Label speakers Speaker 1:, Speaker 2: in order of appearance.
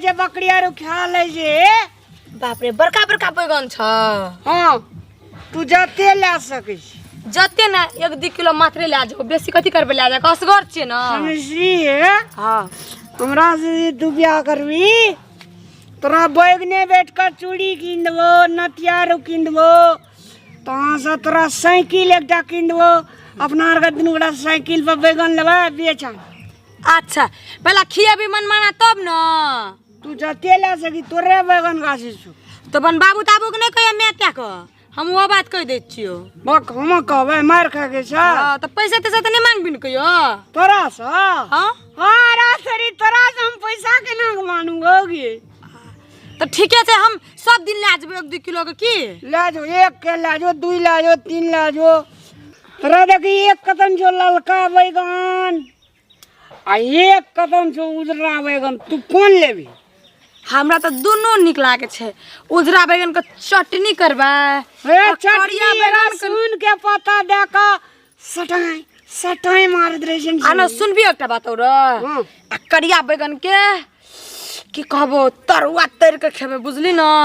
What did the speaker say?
Speaker 1: छै बकरी आर खा लै छै।
Speaker 2: बाप रे, बड़का बड़का बैगन छ।
Speaker 1: हँ, तू जते लए सकै छी।
Speaker 2: जते ने, 1-2 किलो मात्रे लए जाओ, बेसी कथी करबै लए जाके, असगर छियै ने।
Speaker 1: समझली हे?
Speaker 2: हँ।
Speaker 1: हमरा से जे तू बियाह करबी, तोरा बैगने बैठ कऽ चूड़ी कीन देबो, नथिया आरो कीन देबो, तहाँसँ तोरा साइकिल एकटा कीन देबो। अपना आरके दुनू गोटा साइकिल पर बैगन लेबै, बेचन।
Speaker 2: अच्छा, पहला खिएबी मनमाना तब न।
Speaker 1: तू जते लए सकी, तोरे बैगन गाछी छौ।
Speaker 2: तऽ अपन बाबू ताबू के नहि कहिया माय त्याके, हम ओ बात कहि दै छियौ।
Speaker 1: बक, हम कहबै मारि खाके छै।
Speaker 2: हँ, तऽ पैसा तैसा तऽ नहि मांगबी ने कहियो?
Speaker 1: तोरासँ?
Speaker 2: हँ।
Speaker 1: हँ रासरी, तोरा से हम पैसा केना के मानू होगी?
Speaker 2: तऽ ठीके छै, हम सब दिन लए जेबै 1-2 किलो के की।
Speaker 1: लए जो, एक के लए जो, 2 लए जो, 3 लए जो। तोरा देखी, एक कदम छौ ललका बैगन आ एक कदम छौ उजरा बैगन, तू कोन लेबी?
Speaker 2: हमरा तऽ दुनू नीक लागै छै। उजरा बैगन के चटनी करबै
Speaker 1: हे
Speaker 2: आ
Speaker 1: चटनी
Speaker 2: करिया बैगन के
Speaker 1: लहसुन के पत्ता दए कऽ सटाइ सटाइ मारैत रहै छै।
Speaker 2: आ न सुनबी एकटा बात और?
Speaker 1: हँ।
Speaker 2: आ करिया बैगन के की कहबो, तरुआ तर के खेबै, बुझली न?